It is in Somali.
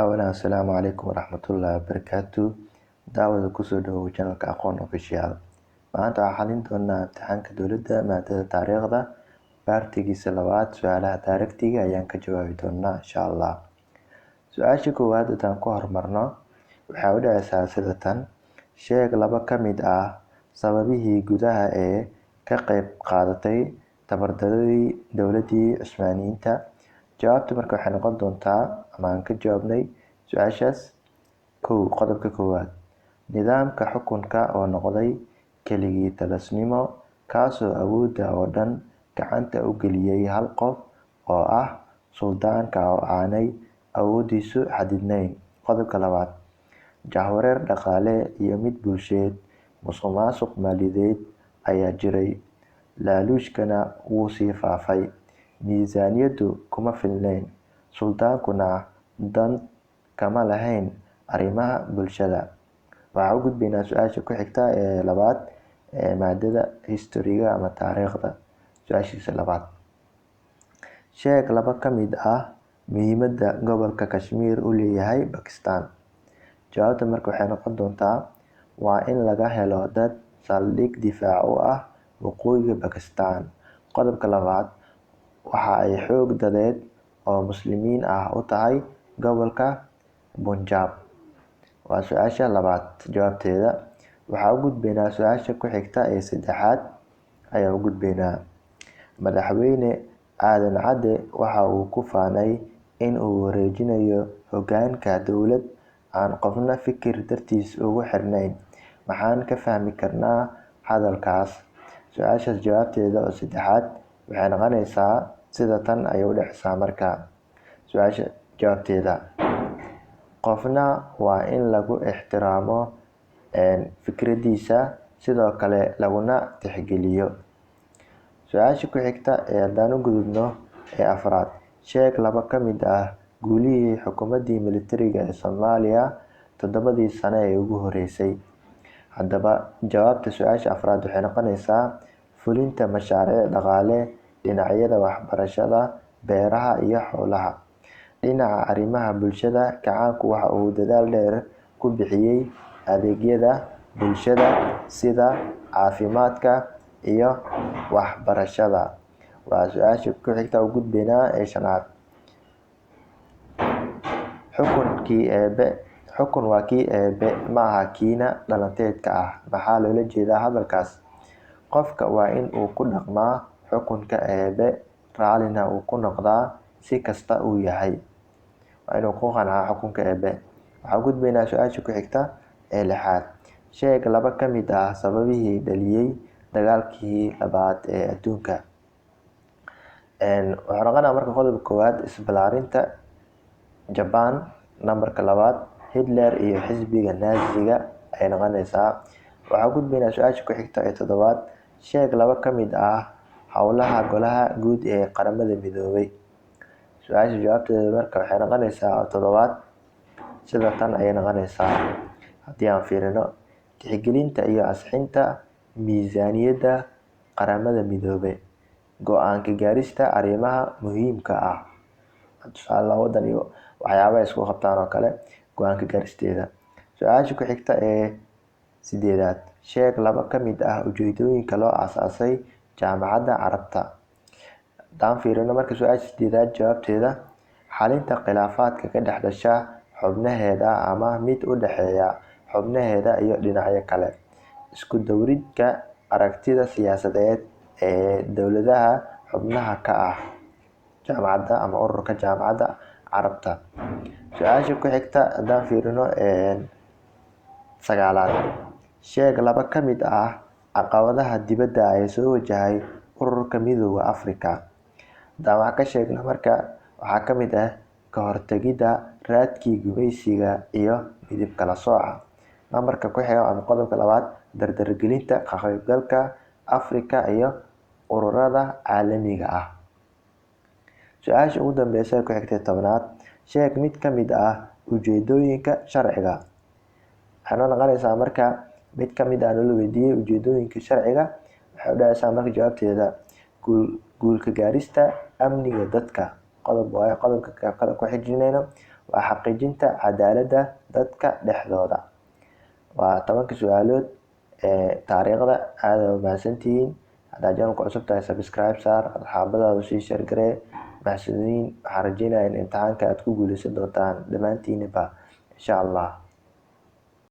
Awalan, asalaamu calaykum waraxmatullaahi wabarakaatu. Daawada, kusoo dhawow channelka Aqoon Official. Maanta waxaan xalin doonaa imtixaanka dowladda, maadada taariikhda, part-igiisa labaad. Su-aalaha taariikhtiga ayaan ka jawaabi doonaa, insha Allah. Su-aasha koowaad haddaan ku horumarno, waxay u dhaceysaa sida tan: sheeg laba ka mid ah sababihii gudaha ee ka qeyb qaadatay tabardaradii dowladii Cusmaaniyiinta. Jawaabta marka waxay noqon doontaa, ama aan ka jawaabnay su-aashaas: kow, qodobka koowaad, nidaamka xukunka oo noqday keligii talisnimo, kaasoo awoodda oo dhan gacanta u geliyay hal qof oo ah suldaanka, oo aanay awoodiisu xadidnayn. Qodobka labaad, jahwareer dhaqaale iyo mid bulsheed, musuqmaasuq maaliyadeed ayaa jiray, laaluushkana wuu sii faafay, miisaaniyaddu kuma filnayn, suldaankuna dan kama lahayn arrimaha bulshada. Waxaa u gudbaynaa su-aasha ku xigta ee labaad ee maadada history-ga ama taariikhda, su-aashiisa labaad: sheeg laba ka mid ah muhiimadda gobolka Kashmir u leeyahay Bakistan. Jawaabta marka waxay noqon doontaa: waa in laga helo dad saldhig difaac u ah waqooyiga Bakistan. Qodobka labaad, waxa ay xoog dadeed oo Muslimiin ah u tahay gobolka Punjab. Waa su-aasha labaad jawaabteeda. Waxaa u gudbaynaa su-aasha ku xigta ee saddexaad ayaa u gudbaynaa. Madaxweyne Aadan Cadde waxa uu ku faanay in uu wareejinayo hoggaanka dowlad aan qofna fikir dartiis ugu xirnayn. Maxaan ka fahmi karnaa hadalkaas? Su-aashaas jawaabteeda oo saddexaad waxay noqonaysaa sida tan ayay u dhexeysaa. Marka su-aasha jawaabteeda: qofna waa in lagu ixtiraamo fikradiisa, sidoo kale laguna tixgeliyo. Su-aasha ku xigta ee haddaan u gudubno ee afraad: sheeg laba ka mid ah guulihii xukuumaddii militariga ee Soomaaliya 7dii sano ee ugu horeysay. Haddaba, jawaabta su-aasha afraad waxay noqonaysaa fulinta mashaariic dhaqaale dhinacyada waxbarashada, beeraha iyo xoolaha. Dhinaca arrimaha bulshada, kacaanku waxa uu dadaal dheer ku bixiyey adeegyada bulshada sida caafimaadka iyo waxbarashada. Waa su-aasha ku xigta u gudbaynaa ee shanaad. Xukunkii Eebe, xukun waa kii Eebe, ma aha kiina dhalanteedka ah. Maxaa loola jeedaa hadalkaas? Qofka waa in uu ku dhaqmaa xukunka Eebe, raalina uu ku noqdaa si kasta uu yahay. Waa inuu ku qancaa xukunka Eebe. Waxaa u gudbaynaa su-aasha ku xigta ee lixaad. Sheeg laba ka mid ah sababihii dhaliyay dagaalkii labaad ee adduunka. Wuxuu noqonaa marka qodobka koowaad isbalaarinta Jaban, nambarka labaad Hitler iyo xisbiga Naaziga ay noqonaysaa. Waxaa u gudbaynaa su-aasha ku xigta ee toddobaad. Sheeg laba ka mid ah howlaha Golaha Guud ee Qaramada Midoobay. Su-aasha jawaabteeda marka waxay noqonaysaa toddobaad sida tan ayay noqonaysaa haddii aan fiirino: tixgelinta iyo ansixinta miisaaniyadda Qaramada Midoobay, go-aan ka gaarista arrimaha muhiimka ah, tusaale wadan iyo waxyaabaha isku qabtaan oo kale, go-aan ka gaaristeeda. Su-aasha ku xigta ee sideedaad: sheeg laba ka mid ah ujeedooyinka loo aasaasay Jaamacadda Carabta. Haddaan fiirino marka su-aasha sideedaad jawaabteeda: xalinta khilaafaadka ka dhex dhasha xubnaheeda ama mid u dhexeeya xubnaheeda iyo dhinacyo kale, isku dawridka aragtida siyaasadeed ee dowladaha xubnaha ka ah jaamacadda ama ururka Jaamacadda Carabta. Su-aasha ku xigta haddaan fiirino sagaalaad: sheeg laba ka mid ah caqabadaha dibadda ee soo wajahay ururka Midowga Africa. Haddaan wax ka sheegno marka, waxaa ka mid ah ka hortagidda raadkii gumeysiga iyo midib kala sooca. Nambarka ku xiga ama qodobka labaad, dardargelinta ka qaybgalka Africa iyo ururada caalamiga ah. Su-aasha ugu dambeysa ku xigtay, 10aad: sheeg mid ka mid ah ujeedooyinka sharciga. Waxay noo noqonaysaa marka mid ka mid ah nala weydiiyey ujeedooyinka sharciga. Waxay u dhacaysaa marka jawaabteeda guulka gaarista amniga dadka. Qodob waaye. Qodobka kale ku xijinayno waa xaqiijinta cadaaladda dadka dhexdooda. Waa 10-ka su-aalood ee taariikhda. Aada u mahadsantihiin. Haddaad channelka cusub tahay, subscribe saar, asxaabadaada sii share garee. Mahadsanidin. Waxaan rajeynayaa in imtixaanka aad ku guuleysan doontaan dhammaantiinaba, insha Allah.